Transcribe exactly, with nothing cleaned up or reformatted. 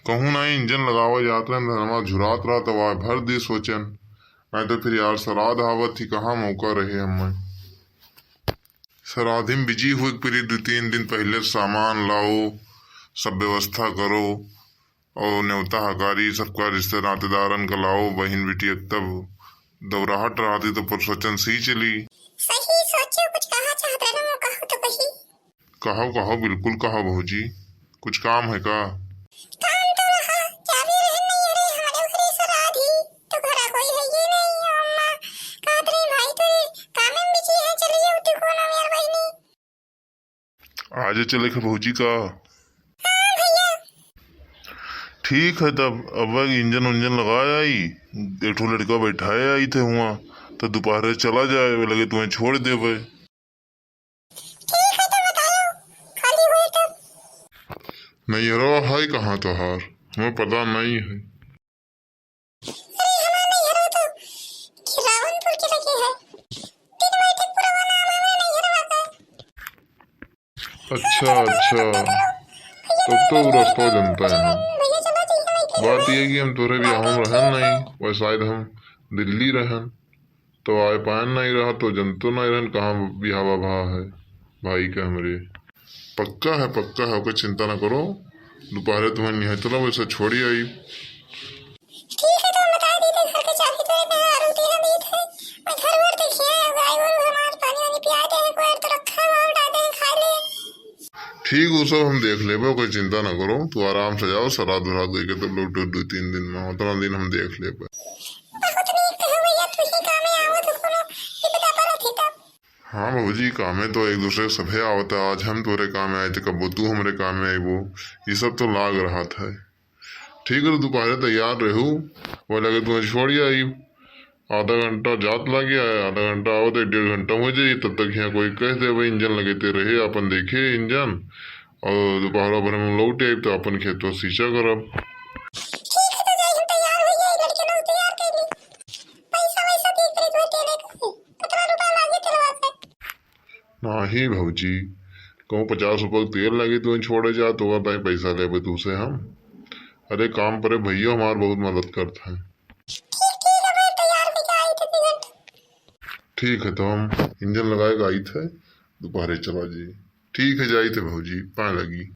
कहूँ नाहीं, इंजन लगावा जात रहन, धनवा झुरात रहा, तब आए भर दी सोचन, नाहीं तो फिर यार श्राद्ध आवत ही, कहाँ मौका रहे हमें। श्राद्ध में बिजी हुए के परी, दो तीन दिन पहिले सामान लाओ, सब व्यवस्था करो, और न्योता हकारी, सबका रिश्ते नातेदारन का लाओ, बहिन बिटिया, तब दौराहट रहती तो पर सोचन सही चली। सही सोचे, कुछ कहा चाहत रहे, वो कहो तो कही। कहो, कहो, बिल्कुल कहो भौजी, कुछ काम है का? काम तो रहा, क्या भी रहन नहीं रे, हमारे घरे श्राद्ध ही, तो घरा कोई है ये नहीं, अम्मा कहत रही, "भाई तोरे काम में बिजी है, चलिए उठी कोनो मेर बहिनी।" आज चले खे भौजी का? हाँ भैया। ठीक है, तब अब इंजन उंजन लगा आई, एक ठो लड़का बैठाए आई थे हुआ, तो दोपहर चला जाए, वो लगे तुम्हें छोड़ देवे। ठीक है, तो बताओ, खाली हुए तब। नैहरवा है कहाँ तोहार? हमें पता नहीं है। अरे, हमार नैहरवा तो खिरावनपुर के लगे है। तीन बजे तक पुरवा नाम है नैहरवा का। अच्छा, अच्छा, तब तो वो रास्ता जनता है हम। भैया, चलो, ठीक है, मैं बात ये कि हम तोरे बियाह में रहन नहीं, वह शायद हम दिल्ली रहन। तो आए पायन नहीं रहा, तो जनतो नहीं रहन कहाँ बिहावा भा है भाई का हमरे। पक्का है, पक्का है, ओकर चिंता ना करो। दोपहरे तुम्हें निहतला वैसे छोड़ी आई। ठीक है, तो हम बता देते, घर के चाबी तो एक आरोती है, नहीं थे। मैं घर वर देखिए, गाय गोरू हमार पानी वानी पिया दे, कोई तो रखा हुआ, उठा दे, खा ले। ठीक, वो सब हम देख लेबे, कोई चिंता ना करो, तू आराम से जाओ, श्राद्ध उराद्ध देके तब लौटो दो तीन दिन में, उतना दिन हम देख लेबे। बहुत नीक कहो भैया, तू ही कामे आवत हो, कोनो विपदा पड़त ही तब। हाँ भौजी, कामे तो एक दूसरे के सभे आवत है। आज हम तोरे कामे आए थे, कब्बो तू हमरे कामे आइबो, ये सब तो लाग रहत है। ठीक है, तो दोपहरे तैयार रहू, वह लगे तुम्हें छोड़ आई, आधा घंटा जात लागे, आधा घंटा आवत, एक डेढ़ घंटा हो जाई, तब तक यहाँ कोई कह दे, "भाई, इंजन लगते रहे, अपन देखे इंजन, और दोपहर भर में लौट आइब, तो अपन खेत सींचा करब।" ठीक है, तो जाई, हम तैयार हो जाई, लड़के लोग तैयार कर ली। पैसा वैसा देख रहे तुम्हें तेरे को, कितना रुपया लागे तेरे वास्ते? नाही भौजी, कहूँ पचास रुपया के तेल लागे, तू छोड़े जा, तो और ताई पैसा लेबे तू से हम। अरे काम परे भैया हमार बहुत मदद करत है। ठीक, ठीक है, मैं तैयार होके आई थे, दो घंटे। ठीक है, तो हम इंजन लगाए के आई थे, दोपहरे चला जी। ठीक है, जाई थे भौजी, पाए लगी।